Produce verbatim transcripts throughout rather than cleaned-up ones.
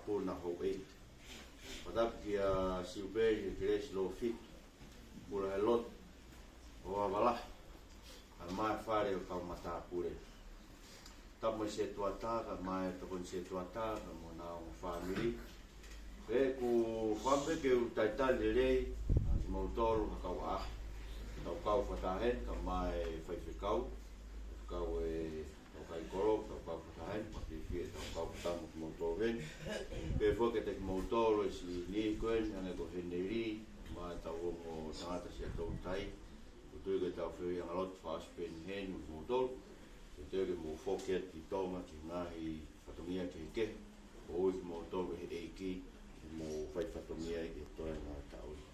Puna houʻeiki. Fakatapu kia Siupeli Kelesi Lofi, Pula he Lotu, ʻo Avalahi, ʻa e maʻa fale ʻo kau matāpule. Tapu mo e setuata, kae ʻumaʻā e tokoni setuata, kae ʻumaʻā honau ongo fāmili. Pea ʻoku ou fakaʻamu ke u talitali lelei ʻa kimoutolu ha kau ʻaʻahi. Tau kau fakataha heni, kae ʻumaʻā e faifekau, kau e tau kai kolo, tau kau fakataha heni, pea fiefia ʻetau kau fakataha mo kimoutolu heni. Pehē foki kiate kimoutolu e siʻi niʻihi ko eni, hangē ko Heneli, mo ʻetau ongo tangata siʻa toutai. ʻOku ou tui ko ʻetau feohiʻanga lotu fakaʻosi pē eni heni mo kimoutolu. Ke toe ke mou foki atu ki Tonga, ki he ngaahi fatongia kehekehe, ʻo ui kimoutolu ʻe he ʻEiki, ke mou fai fatongia ʻi he toenga ʻo e taʻu ni.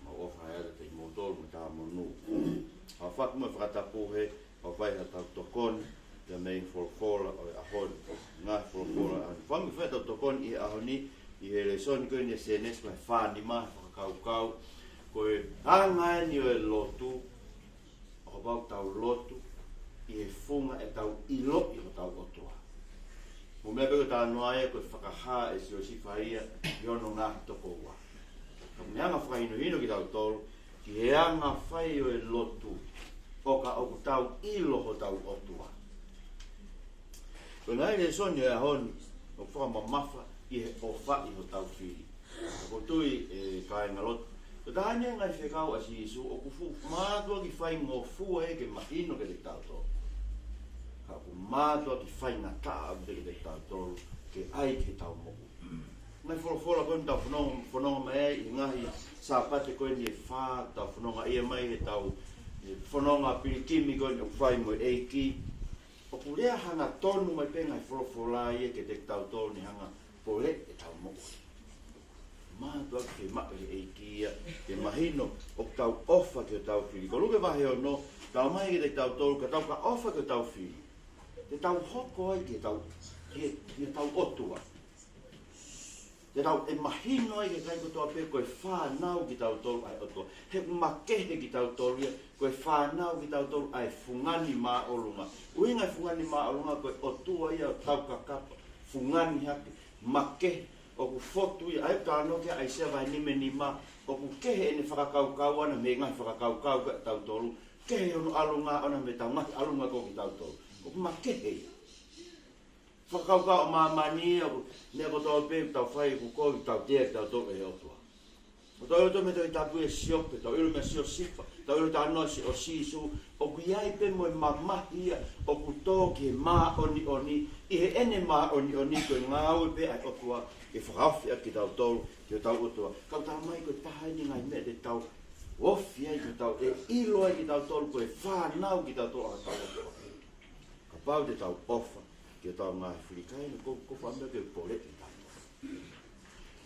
Mau ʻofa atu kiate kimoutolu mo e talamonū. ʻOku ou fakaʻamu mo e fakatapu he, ʻoku fai haʻatau tokoni, pea mei he folofola ʻo e ʻaho ni. Ngaahi folofola ʻa e fanga fai haʻatau tokoni ʻi he ʻaho ni, ʻi he lēsoni ko eni ʻa Sēnesi ko e fā nima he fakakaukau. Ko e anga eni ʻo e lotu, ʻo kapau ʻoku tau lotu ʻi he funga ʻetau ʻiloʻi hotau ʻOtua. Mo e meʻa pē ko e talanoa ia ko e fakahā ʻe Siosifa ia ʻi hono ngaahi tokoua. Ka ko e anga fakahinohino kitautolu, ki he anga fai ʻo e lotu, ʻo ka ʻoku tau ʻilo hotau ʻOtua. Ko e ngaahi lēsoni ʻo e ʻaho ni, ʻoku fakamamafa ʻi he ʻofaʻi hotau fili. ʻOku ou tui ʻe kāinga lotu, ko e taha eni e ngaahi fekau ʻa Sīsū, ʻoku fuʻu mātuʻaki faingofua ia ke mahino kiate kitautolu. Ka ʻoku mātuʻaki faingataʻa ʻaupito kiate kitautolu, ke ʻai ke tau moʻui. Ngaahi folofola ko eni ʻoku tau fononga, fononga mai ai ʻi he ngaahi Sāpate ko eni ʻe fā, tau fononga ia mai he tau, he fononga pilikimi ko eni ʻoku fai mo e ʻEiki. ʻOku lea hangatonu mai pē ngaahi folofola ia kiate kitautolu ni hanga pole ʻetau moʻui. Mātuʻaki fiemaʻu ʻe he ʻEiki ia, ke mahino ʻoku tau ʻofa ki hotau fili. Ko Luke vahe ono, talamai kiate kitautolu, ka tau ka ʻofa ki hotau fili, te tau hoko ai ki heʻetau, ki he, ki heʻetau ʻOtua. Te tau ʻe mahino ai ki he kakai kotoa pē ko e fānau kitautolu ʻa e ʻOtua. He ʻoku makehe kitautolu ia, ko e fānau kitautolu ʻa e Fungani Māʻolunga. ʻUhinga e Fungani Māʻolunga ko e ʻOtua ia ʻoku tau kakapa, fungani hake, makehe, ʻoku fotu ia, ʻa ia ʻoku talanoa ki ai ʻa ʻAisea vahe nima nima, ʻoku kehe ʻene fakakaukau ʻaʻana mei he ngaahi fakakaukau ʻa kitautolu, kehe hono ʻalunga ʻaʻana mei heʻetau ngaahi ʻalunga ko kitautolu. ʻOku makehe ia. Fakakaukau ʻa māmani ia, ʻoku, meʻa kotoa pē ʻoku tau fai ʻoku kovi, tautea kitautolu ʻe he ʻOtua. ʻOku tau ʻilo mei he Tohi Tapu ʻa Siope, tau ʻilo mei Siosifa, tau ʻilo talanoa ʻo Sīsū, ʻoku ʻi ai pē mo e mamahi ia, ʻoku tō ki he māʻoniʻoni, ʻi heʻene māʻoniʻoni ko e ngāue pē ʻa e ʻOtua, ke fakaofi ʻaki kitautolu, ki hotau ʻOtua. Ka ʻoku talamai ko e taha eni e ngaahi meʻa te tau ofi ai kitautolu, ʻe ʻilo ai kitautolu, ko e fānau kitautolu ʻa hotau ʻOtua. Kapau te tau ʻofa ki hotau ngaahi fili, kāinga, ko, ʻoku ou fakaʻamu ke pole ʻi tautolu.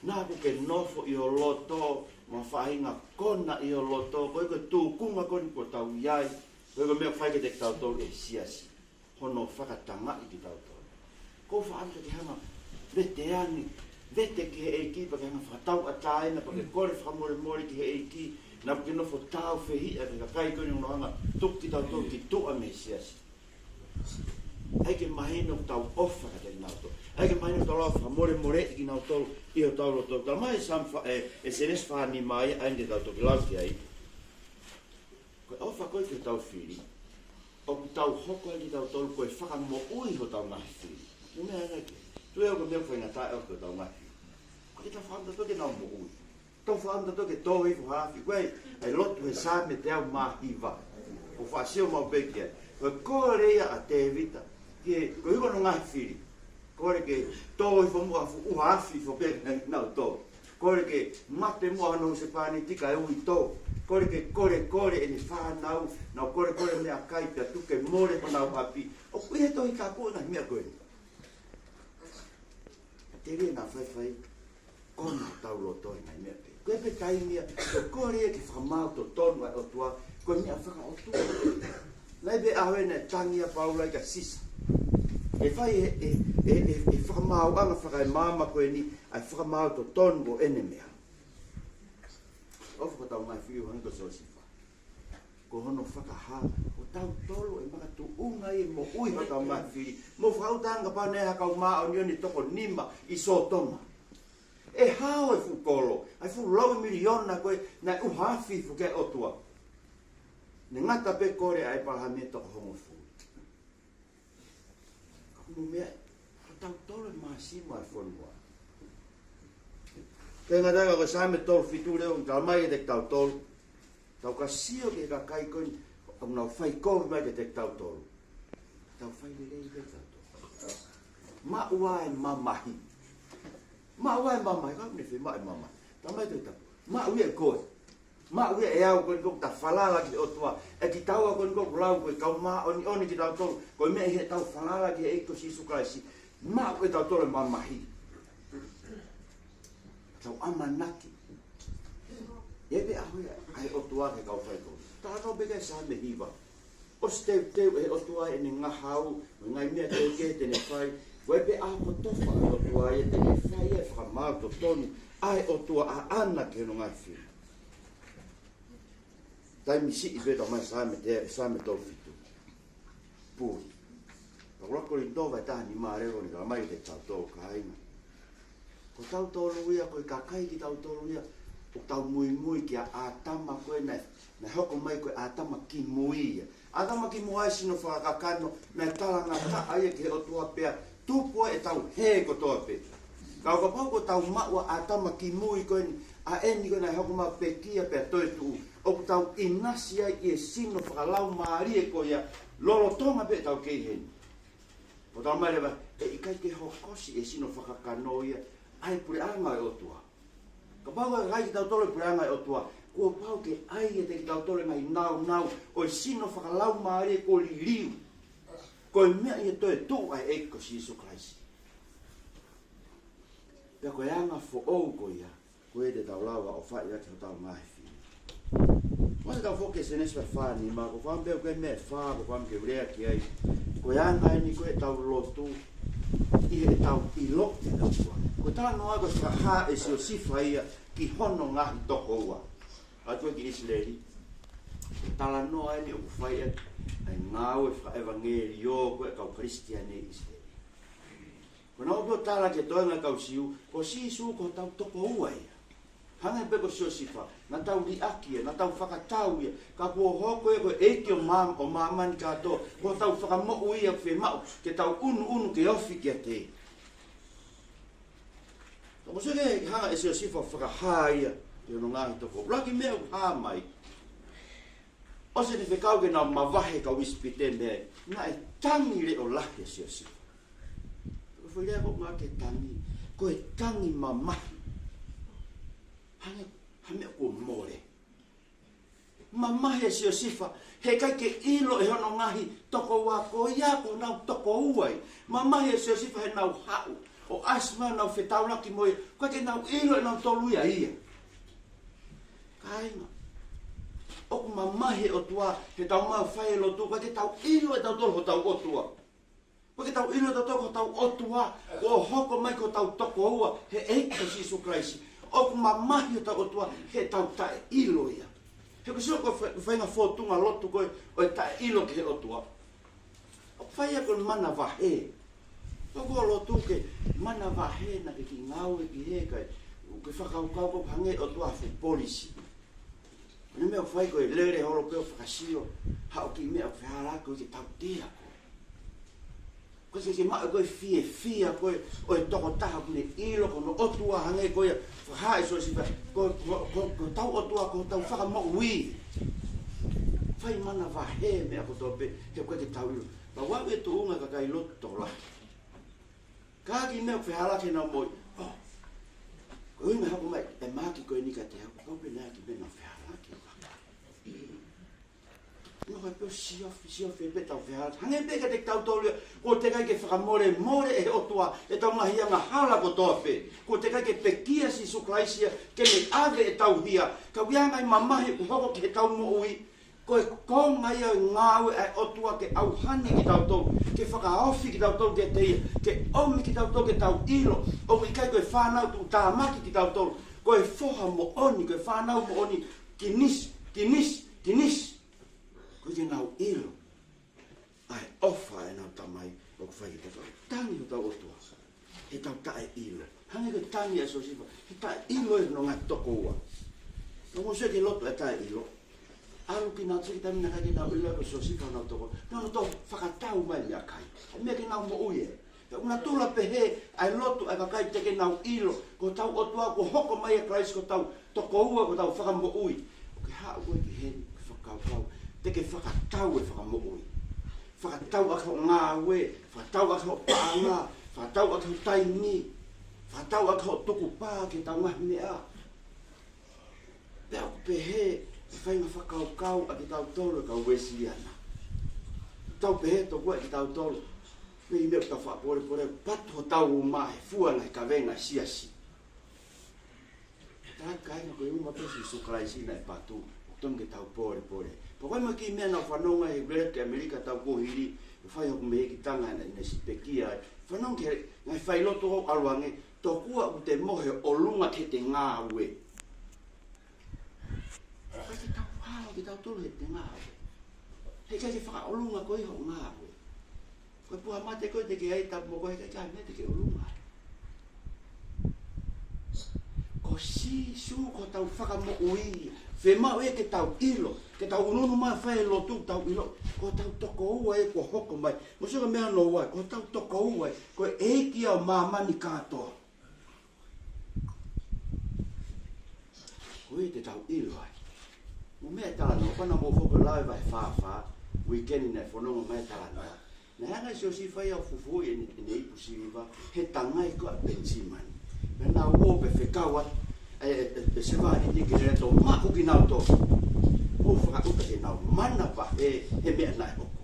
Naʻa ʻoku ke nofo ʻi ho loto, mo e faʻahinga kona ʻi ho loto, ko e, ko e tūkunga ko eni ʻoku tau ʻi ai, ko e, ko e meʻa ʻoku fai kiate kitautolu ʻe he siasi, hono fakatangaʻi kitautolu. ʻOku ou fakaʻamu ke ke hanga vete ange, vete ki he ʻEiki, pea ke hanga fakatauʻatāina, pea ke kole fakamolemole ki he ʻEiki, naʻa ʻoku ke nofo tāufehiʻa ki he kakai ko eni ʻoku nau hanga tuku kitautolu ki tuʻa mei he siasi. ʻAi ke mahino ʻoku tau ʻofa kiate kinautolu. ʻAi ke mahino ʻoku tau lava fakamolemoleʻi kinautolu ʻi hotau loto. Talamai ʻe Saame fā, ʻe, ʻe Sēnesi fā nima ia, ʻa eni te tau toki lau ki ai. Ko e ʻofa ko ē ki hotau fili, ʻoku tau hoko ai kitautolu ko e fakamoʻui hotau ngaahi fili. Ko e meʻa ʻena ke. Tui au ko e meʻa faingataʻa ʻoku hotau ngaahi fili. Ko e tau fakaʻamu tautolu ke nau moʻui. Tau fakaʻamu tautolu ke tō hifo ha afi. Ko e, ʻa e lotu he Saame teau mā hiva. ʻOku ou faʻa sio maʻu pē ki ai. Ko e kole ia ʻa Tēvita. Ke, koeʻuhi ko hono ngaahi fili. Kole ke tō hifo muʻa ha fuʻu ʻuha afi hifo pē naʻa nau tō. Kole ke mate muʻa hono husepāniti kae ui tō. Kole ke kolekole ʻene fānau. Nau kolekole meʻakai pea tuku ke mole honau ʻapi. ʻOku ʻi he Tohi Tapu e ngaahi meʻa ko eni. Ka tele naʻa faifai, kona hotau loto he ngaahi meʻa pehē. Ko e pē taimi ia, ko e kole ia ke fakamaau totonu ʻa e ʻOtua, ko e meʻa fakaʻotua. Naʻe pē ʻaho ē naʻe tangi ʻa Paula ia kia Sisa. ʻE fai e, e, e, e, e fakamaauʻanga fakaemaama ko eni, ʻa e fakamaau totonu ʻo ʻene meʻa. ʻOfa ki hotau ngaahi fili ʻo hangē ko Siosifa. Ko hono fakahā, ko tautolu ʻe makatuʻunga ʻi he moʻui hotau ngaahi fili. Mou fakakaukau ange kapau naʻe ʻi ai ha kau māʻoniʻoni ʻe toko nima ʻi Sōtoma. ʻE hao e fuʻu kolo, ʻa e fuʻu laui miliona ko ē naʻe ʻuha afi fuʻu ki he ʻOtua. Ne ngata pē kole ʻa ʻĒpalahame ʻe toko hongofulu. Ka ko e meʻa, ko tautolu e māsima ʻo e fonua. Pea ngata ai ka ko e Saame tolu fitu leva ʻoku talamai kiate kitautolu, tau ka sio ki he kakai ko eni, ʻoku nau fai kovi mai kiate kitautolu. Tau fai lelei pē tautolu. Maʻu ʻa e mamahi. Maʻu ʻa e mamahi, ka ne fai maʻu e mamahi. Talamai ʻe he Tohi Tapu, maʻu ia ʻe koe. Maʻu ia ʻe au, ko eni ʻoku ta falala ki he ʻOtua. ʻE kitaua ko eni ʻoku lau ko e kau māʻoniʻoni kitautolu. Ko e meʻa ʻi heʻetau falala ki he ʻEiki ko Sīsū Kalaisi, maʻu ʻe tautolu e mamahi. Tau ʻamanaki. ʻE pehē ʻe he ʻOtua ki he kau fai kovi. Talanoa pē ki ai e Saame hiva. ʻOsi teuteu ʻe he ʻOtua ʻene ngahau, mo e ngaahi meʻa kehekehe te ne fai. Ko e pehē ʻe he ʻOtua ʻe te ne fai e fakamaau totonu ʻa e ʻOtua ʻaʻana ki hono ngaahi fili. Taimi siʻi pē talamai Saame te, Saame tolu fitu. Puli. Ka ko e ʻuluaki Kolinitō vahe taha nima leva ʻoku ne talamai kiate kitautolu kāinga. Ko tautolu ia, ko e kakai kitautolu ia, ʻoku tau muimui kia ʻĀtama ko ē naʻe, naʻe hoko mai ko e ʻĀtama kimui ia. ʻĀtama kimui ʻa e sino fakakakano, naʻe talangataʻa ia ki he ʻOtua pea tupu ai ʻetau hē kotoa pē. Ka ʻo kapau ʻoku tau maʻu ʻa ʻĀtama kimui ko eni, ʻa eni ko ē naʻe hoko mai pekia pea toetuʻu, ʻoku tau ʻinasi ai ʻi he sino fakalaumālie ko ia, lolotonga pē ʻetau kei heni. ʻOku talamai leva, ʻe ʻikai ke hokosi ʻe he sino fakakakano ia ʻa e puleʻanga ʻo e ʻOtua. Kapau ʻe ʻai kitautolu ʻe he puleʻanga ʻo e ʻOtua, kuo pau ke ʻai ʻe kitautolu e ngaahi nāunau ʻo e sino fakalaumālie kuo liliu. Ko e meʻa ʻi he toetuʻu ʻa e ʻEiki ko Sīsū Kalaisi. Pea ko e anga foʻou ko ia, ko ia te tau lava ʻo fai ʻaki hotau ngaahi fili. Mou sio atu foki ki he Sēnesi vahe fā nima, ko e fā pē ko e meʻa ʻe fā, ko e fā ke u lea ki ai. Ko e anga eni ko ē ʻetau lotu, ʻi heʻetau ʻilo ki he ʻOtua. Ko e talanoa ko ē fakahā ʻe Siosifa ia ki hono ngaahi tokoua. ʻA ia ko ē ki ʻIsileli. Talanoa eni ʻoku fai ʻaki ʻa e ngāue fakaʻevangeliō ko ē ʻa e kau Kalisitiane ʻi ʻIsileli. Ko ʻenau ō ʻo tala ki he toenga ʻo e kau Siu, ko Sīsū ko hotau tokoua ia. Hangē pē ko Siosifa, naʻa tau liʻaki ia, naʻa tau fakatau ia, ka kuo hoko ia ko e ʻEiki ʻo mā-, ʻo māmani kātoa, ko hotau fakamoʻui ia ʻoku fiemaʻu ke tau ʻunuʻunu ke ofi kiate ia. Ka mou sio ki he hanga ʻe Siosifa ʻo fakahā ia ki hono ngaahi tokoua. ʻUluaki meʻa ʻoku hā mai. ʻOsi ʻene fekau ke nau mavahe e kau ʻIsipite mei ai, naʻe tangi leʻo lahi ʻa Siosifa. Ko e foʻi lea ko ē ʻoku ʻomai ki he tangi, ko e tangi mamahi. Hangē ha meʻa kuo mole. Mamahi ʻa Siosifa, heʻikai ke ʻilo ʻe hono ngaahi tokoua ko ia ko honau tokoua ia. Mamahi ʻa Siosifa heʻenau haʻu ʻo ʻasi mai ʻo nau fetaulaki mo ia, ʻikai ke nau ʻilo ʻe nautolu ia ia. Kāinga, ʻoku mamahi e ʻOtua heʻetau maʻu fai e lotu, ʻikai ke tau ʻilo ʻe tautolu hotau ʻOtua. ʻIkai ke tau ʻilo ʻe tautolu ko hotau ʻOtua kuo hoko mai ko hotau tokoua, he ʻEiki ko Sīsū Kalaisi. ʻOku mamahi hotau ʻOtua heʻetau taʻeʻilo ia. He ʻoku sio ko e fa-, faʻahinga fōtunga lotu ko ē ʻo e taʻeʻilo ki he ʻOtua. ʻOku fai ia ko e manavahē. ʻOku lotu ke manavahē naʻa ke kiʻi ngāue ki hē kae, ke fakakaukau ko e hangē ʻOtua ha fuʻu polisi. Ko e meʻa ʻoku fai ko e lele holo pē ʻo fakasio, haʻu ki he meʻa ʻoku fehālaaki ko ē ke tautea ko ē. Ko e ke, ke maʻu ko e fiefia ko ē ʻo e tokotaha ʻoku ne ʻilo ko hono ʻOtua hangē ko ia fakahā ʻe Siosifa, ko, ko, ko, ko hotau ʻOtua ko hotau fakamoʻui. Fai manavahē meʻa kotoa pē, he ʻoku ʻikai ke tau ʻilo. Pea ʻoku ʻi ai e tuʻunga ʻa e kakai lotu tokolahi. Ka kiʻi meʻa ʻoku fehālaaki heʻenau moʻui. ʻŌ. Ko e ʻuhinga hoko mai e mahaki ko eni kiate au, kapau pē naʻe ʻi ai e kiʻi meʻa naʻa ku fehālaaki. Naʻa ku pē ʻo siofi, siofi pē ʻetau fehālaaki. Hangē pē kiate kitautolu ia, kuo teʻeki ai ke fakamolemole ʻe he ʻOtua ʻetau ngaahi angahala kotoa pē. Kuo teʻeki ai ke pekia ʻa Sīsū Kalaisi ia ke ne ʻave ʻetau hia. Ka ʻoku ʻi ai e ngaahi mamahi ʻoku hoko ki heʻetau moʻui. Ko e konga ia ʻo e ngāue ʻa e ʻOtua ke ʻauhani kitautolu, ke fakaofi kitautolu kiate ia, ke ʻomi kitautolu ke tau ʻilo ʻoku ʻikai ko e fānau tuʻutāmaki kitautolu, ko e foha moʻoni, ko e fānau moʻoni, kinisi, kinisi, kinisi. Ko e ke nau ʻilo ʻa e ʻofa ʻenau Tamai ʻoku fai kiate kitautolu. Tangi hotau ʻOtua he tau taʻeʻilo. Hangē ko e tangi ʻa Siosefa, he taʻeʻilo ʻenau ngaahi tokoua. Naʻa mou sio ki he lotu ʻa e taʻeʻilo. ʻAlu kinautolu ki he taimi naʻe ʻikai ke nau ʻilo ko Siosefa honau tokoua. Naʻa nau toe fakatau mai meʻakai. ʻA e meʻa ke nau moʻui ai. He ʻoku natula pehē ʻa e lotu ʻa e kakai te ke nau ʻilo ko hotau ʻOtua kuo hoko mai ʻa Kalaisi ko hotau tokoua, ko hotau fakamoʻui. ʻOku ke haʻu koe ki heni, ke fakakaukau. Te ke fakatau e fakamoʻui. Fakatau ʻaki hoʻo ngāue, fakatau ʻaki hoʻo paʻanga, fakatau ʻaki hoʻo taimi, fakatau ʻaki hoʻo tukupā ki heʻetau ngaahi meʻa. Pea ʻoku pehē e faʻahinga fakakaukau ʻa kitautolu kau Uēsiliana. Tau pehē tokua ʻa kitautolu, mei he meʻa ʻoku tau faʻa polepole, patu hotau uma he fua ngaahi kavenga ʻa e siasi. Tau kāinga, ko e uma pē ʻo Sīsū Kalaisi naʻe patu, ʻoku totonu ke tau polepole. Pea ko e meʻa ki he meʻa naʻa ku fanongo ai he Great ʻAmelika taʻu kuo hili, ʻo fai hoku mehekitanga naʻe, naʻe sipekia ai. Fanongo ki he ngaahi failotu ʻoku ʻalu ange, tokua ʻoku te mohe ʻolunga ki heʻete ngāue. ʻIkai ke tau ʻalu kitautolu heʻete ngāue. He ʻikai ke fakaʻolunga koe ʻi hoʻo ngāue. Ko e puha mate ko ē te ke ʻai tapu mo koe, he ʻikai ke ʻai meʻa te ke ʻolunga ai. Ko Sīsū ko hotau fakamoʻui. Fiemaʻu ia ke tau ʻilo, ke tau ʻunuʻunu mai ʻo fai e lotu, tau ʻilo ko hotau tokoua ia kuo hoko mai. Mou sio ki he meʻa hono ua, ko hotau tokoua ia ko e ʻEiki ia ʻo māmani kātoa. Ko ia te tau ʻilo ai. Mo e meʻa e talanoa, kapau naʻa mou foki ʻo lau e vahe fā fā, uike ni naʻe fononga mai e talanoa. Naʻe hanga ʻe Siosefa ia ʻo fufuuʻi ʻene, ʻene ipu siliva he tangai ko ē ʻa Penisimani. Pea nau ō pē fekau atu e, e, e, e sevāniti ke ne toe maʻu kinautolu. Mou fakaʻuta ke nau manavahē he meʻa naʻe hoko.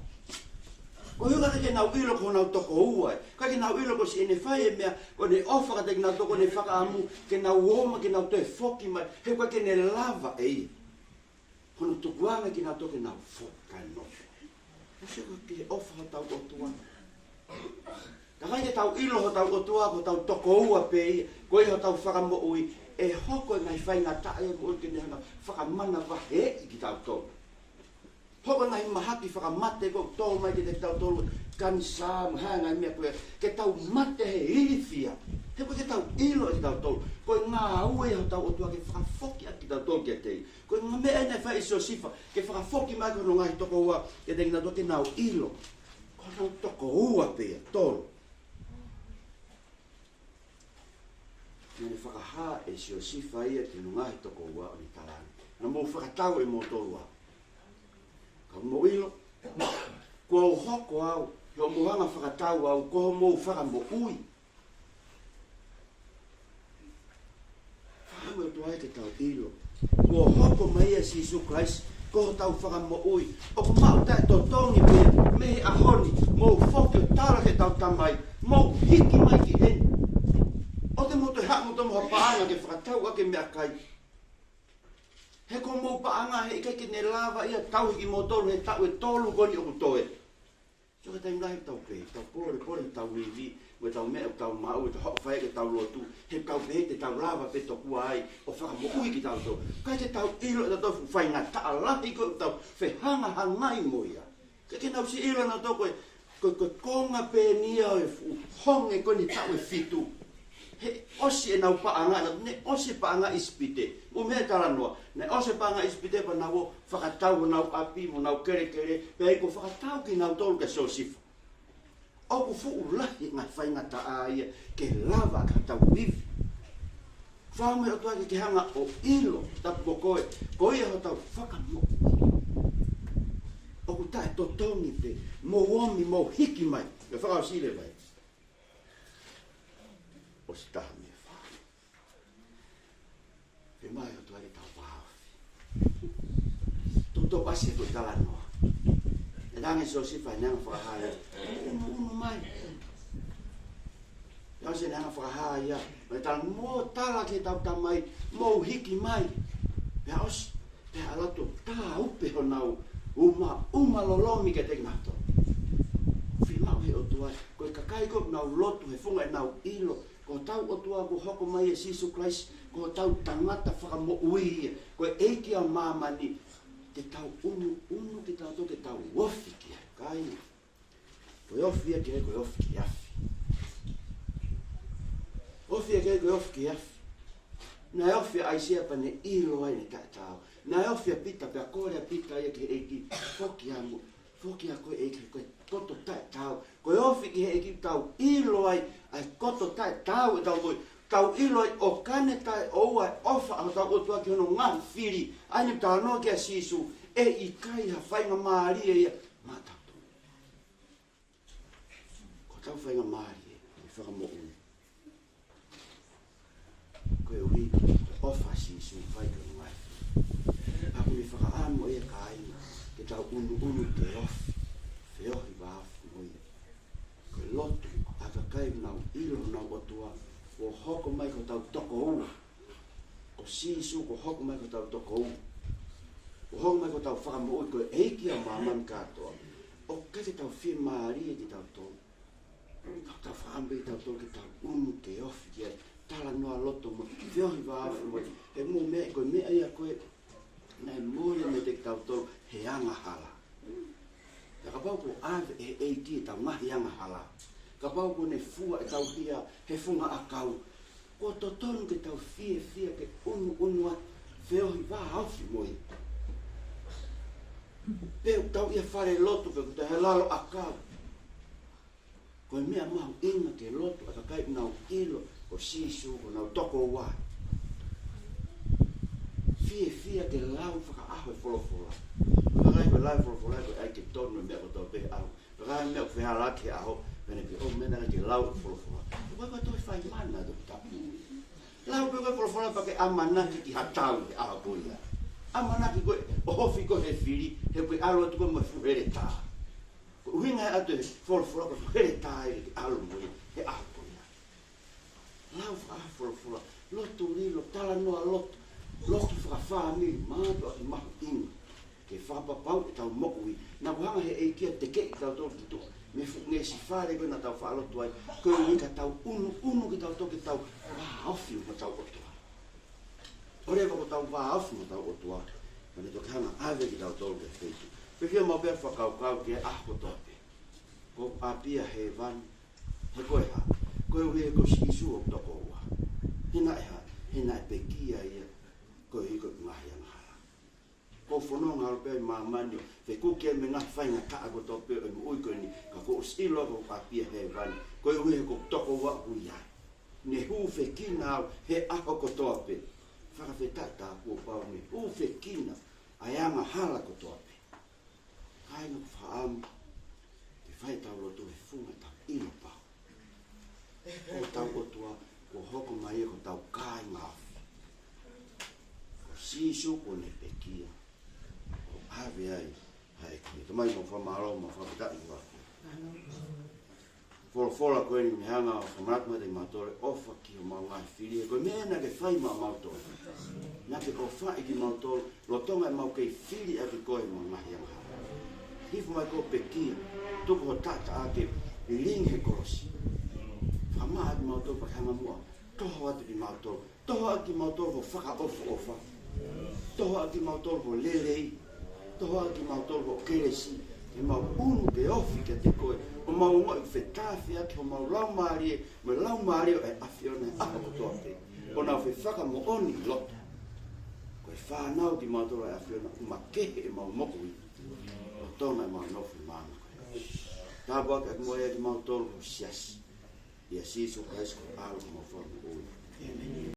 Koeʻuhi ʻikai ke nau ʻilo ko honau tokoua ia. ʻIkai ke nau ʻilo ko e siʻi ʻene fai e meʻa, ko ʻene ʻofa kiate kinautolu, ko ʻene fakaʻamu ke nau ō mai ke nau toe foki mai, he ʻoku ʻikai ke ne lava ʻe ia hono tukuange kinautolu ke nau foki kae nofo. Mou sio ki he ʻofa hotau ʻOtua. Ka ʻikai ke tau ʻilo hotau ʻOtua ko hotau tokoua pē ia, ko ia hotau fakamoʻui, ʻe hoko e ngaahi faingataʻa ia ʻi he moʻui ke ne hanga ʻo fakamanavaheʻi kitautolu. Hoko e ngaahi mahaki fakamate ko ē ʻoku tō mai kiate kitautolu, kanisā mo e hā e ngaahi meʻa ko ē, ke tau mate he ilifia. He ʻoku ʻikai ke tau ʻilo ʻe kitautolu ko e ngāue ia hotau ʻOtua ke fakafoki ʻaki kitautolu kiate ia. Ko e ngaahi meʻa ia naʻe fai ʻe Siosefa, ke fakafoki mai ʻaki hono ngaahi tokoua kiate kinautolu ke nau ʻilo ko honau tokoua pē ia. Tolu. Naʻe fakahā ʻe Siosefa ia ki hono ngaahi tokoua ʻo ne talaange, naʻa mou fakatau ʻe moutolu au. Ka mou ʻilo, kuo u hoko au, he ʻoku mou hanga ʻo fakatau au ko homou fakamoʻui. Fakamoʻoni atu ai ke tau ʻilo, kuo hoko mai ʻa Sīsū Kalaisi ko hotau fakamoʻui. ʻOku maʻu taʻetotongi pē ia mei he ʻaho ni, mou foki ʻo tala ki heʻetau Tamai, mou hiki mai ki heni. ʻOua te mou toe haʻu moutolu mo ha paʻanga ke fakatau ʻaki e meʻakai. He ko homou paʻanga, he ʻikai ke ne lava ia ʻo tauhi kimoutolu he taʻu ʻe tolu ko eni ʻoku toe. Sio ki he taimi lahi ʻoku tau pehē, tau polepole, tau ivi, mo ʻetau meʻa ʻoku tau maʻu, ʻetau hoʻo fai ʻetau lotu, he tau pehē te tau lava pē tokua ai ʻo fakamoʻui kitautolu. ʻIkai ke tau ʻilo ʻe tautolu e fuʻu faingataʻa lahi ko ē ʻoku tau fehangahangai mo ia. ʻIkai ke nau siʻi ʻilo ʻe nautolu ko e, ko e, ko e konga pē eni ia ʻo e fuʻu honge ko eni taʻu ʻe fitu. He ʻosi ʻenau paʻanga, naʻe ʻosi e paʻanga ʻi ʻIsipite. Mou meʻa e talanoa, naʻe ʻosi e paʻanga ʻi ʻIsipite pea nau ō ʻo fakatau honau ʻapi mo honau kelekele, pea ʻi ai kuo fakatau kinautolu kia Siosefa. ʻOku fuʻu lahi e ngaahi faingataʻa ia ke lava ʻaki haʻatau ivi. Fakamoʻoni atu ai ke ke hanga ʻo ʻilo, tapu mo koe, ko ia hotau fakamoʻui. ʻOku taʻetotongi pē, mou omi, mou hiki mai. Pea fakaʻosi leva ia. ʻOsi taha mei he fā. Fiemaʻu ʻe he ʻOtua ke tau vāofi. Toutou ʻasi ko e talanoa. Naʻe talaange ʻe Siosefa ʻene anga fakahā ia, ʻunuʻunu mai. Naʻe ʻosi ʻene anga fakahā ia. Naʻe talaange, mou tala ki heʻetau Tamai, mou hiki mai. Pea ʻosi, pea ʻalu atu ʻo tāupe honau uma, uma lolomi kiate kinautolu. Fiemaʻu ʻe he ʻOtua, ko e kakai ko ē ʻoku nau lotu he funga ʻenau ʻilo ko hotau ʻOtua kuo hoko mai ʻa Sīsū Kalaisi, ko hotau tangata fakamoʻui ia, ko e ʻEiki ʻo māmani. ke tau ʻunuʻunu, ke tau tō, ke tau ofi ki ai, kāinga. Ko e ofi ia ki ai, ko e ofi ki he afi. Ofi ia ki ai, ko e ofi ki he afi. Naʻe ofi ʻa ʻAisea pea ne ʻilo ai ʻene taʻetaau. Naʻe ofi ʻa Pita pea kole ʻa Pita ia ki he ʻEiki, foki ā mo, foki ā koe ʻEiki, ko e koto taʻetaau. Ko e ofi ki he ʻEiki tau ʻilo ai ʻa e koto taʻetaau ʻetau moʻui. Tau ʻilo ai ʻoka ne taʻeʻoua e ʻofa ʻa hotau ʻOtua ki hono ngaahi fili. ʻA ia ne talanoa ki ai ʻa Sīsū, ʻe ʻikai ha faingamālie ia maʻatautolu. Ko hotau faingamālie, ʻe fakamoʻui. Koeʻuhi ko e ʻofa ʻa Sīsū fai ki hono ngaahi fili. Pea ʻoku ne fakaʻamu ia kāinga, ke tau ʻunuʻunu ke ofi, feohi vāofi mo ia. Ko e lotu ʻa e kakai ʻoku nau ʻilo honau ʻOtua, kuo hoko mai ko hotau tokoua. Ko Sīsū kuo hoko mai ko hotau tokoua. Kuo hoko mai ko hotau fakamoʻui, ko e ʻEiki ʻo māmani kātoa. ʻOku ʻikai ke tau fiemālie kitautolu. Ka tau fakaʻamu pē kitautolu ke tau ʻunu ke ofi ki ai. Talanoa loto mo ia, feohi vāofi mo ia. He mou meʻa, ko e meʻa ia ko ē naʻe mole meiate kitautolu he angahala. Pea kapau kuo ʻave ʻe he ʻEiki ʻetau ngaahi angahala, kapau kuo ne fua ʻetau hia he funga ʻakau, kuo totonu ke tau fiefia ke ʻunuʻunu atu, feohi vāofi mo ia. Pe ʻoku tau ʻi he fale lotu, pe ʻoku tau he lalo ʻakau. Ko e meʻa mahuʻinga ke lotu ʻa e kakai ʻoku nau ʻilo ko Sīsū ko honau tokoua. Fiefia ke lau fakaʻaho e folofola. Vakai ko e lau e folofola ko e ʻai ke tonu e meʻa kotoa pē he ʻaho. Vakai e meʻa ʻoku fehālaaki he ʻaho, pea ne pehē, ʻō, meʻa naʻe ʻai ke lau e folofola. Ko e, ko e toe fai mana toki tapu. Lau pē ko e folofola pea ke ʻamanaki ki ha tau he ʻaho ko ia. ʻAmanaki ko e ʻohofi koe he fili, he ko e ʻalu atu ko e mo e fuʻu heletā. Ko e ʻuhinga ia ʻa e folofola ko e fuʻu heletā ia ke ʻalu mo ia he ʻaho ko ia. Lau fakaʻaho e folofola, lotu lilo, talanoa lotu, lotu fakafāmili, mātuʻaki mahuʻinga ke fakapapauʻi ʻetau moʻui. Naʻa kuo hanga ʻe he ʻEiki ʻo tekeʻi kitautolu ki tuʻa mei he fuʻu ngeʻesi fale ko ē naʻa tau faʻa lotu ai, koeʻuhi ka tau ʻunuʻunu kitautolu ke tau vāofi mo hotau ʻOtua. ʻOleva kuo tau vāofi mo hotau ʻOtua, pea ne toki hanga ʻo ʻave kitautolu ki he feituʻu. Fiefia maʻu pē ʻa e fakakaukau ki he ʻaho kotoa pē. Ko hoku ʻapi ia hēvani, he ko e hā? Koeʻuhi he ko Sīsū hoku tokoua. He naʻe hā? He naʻe pekia ia koeʻuhi ko ʻeku ngaahi angahala. Ko e fononga ʻalu pē ʻi māmani ʻo fekuki ai mo e ngaahi faingataʻa kotoa pē ʻo e moʻui ko eni, ka kuo ʻosi ʻilo ko hoku ʻapi ia hēvani, koeʻuhi he ko hoku tokoua ʻoku ʻi ai. Ne hūfekina au he ʻaho kotoa pē. Fakafetaʻi tā kuo pau ne hūfekina ʻa e angahala kotoa pē. Kāinga, ʻoku ou fakaʻamu ke fai ʻetau lotu he funga ʻetau ʻilo pau ko hotau ʻOtua kuo hoko mai ia ko hotau kāinga ofi. Ko Sīsū kuo ne pekia ʻo ʻave ai ʻa e ʻEiki. Tamai, mau fakamālō, mau fakafetaʻi ʻi he folofola ko eni, ne hanga ʻo fakamanatu mai kiate kimautolu e ʻofa ki homau ngaahi fili, he ko e meʻa naʻa ke fai maʻamautolu. Naʻa ke ʻofaʻi kimautolu lolotonga ʻemau kei fili ʻaki koe ʻemau ngaahi angahala. Hifo mai koe ʻo pekia, tuku ho taʻataʻa ke lilingi he kolosi. Fakamaʻa kimautolu pea ke hanga muʻa ʻo toho atu kimautolu. Toho ʻaki kimautolu ho fakaʻofoʻofa. Toho ʻaki kimautolu ho lelei. Toho ʻaki kimautolu ho kelesi. Ke mau ʻunu ke ofi kiate koe, ʻo mau ongoʻi fetāfeaki homau laumālie mo e laumālie ʻo e ʻAfiona he ʻaho kotoa pē, ʻo nau fefakamoʻoni ʻi loto ko e fānau kimautolu ʻa e ʻAfiona, ʻoku makehe ʻemau moʻui lolotonga ʻemau nofo ʻi māmani ko eni. Tāpuakiʻaki mo ia kimautolu ho siasi. ʻIa Sīsū Kalaisi ko e ʻAlo mo e Fakamoʻui.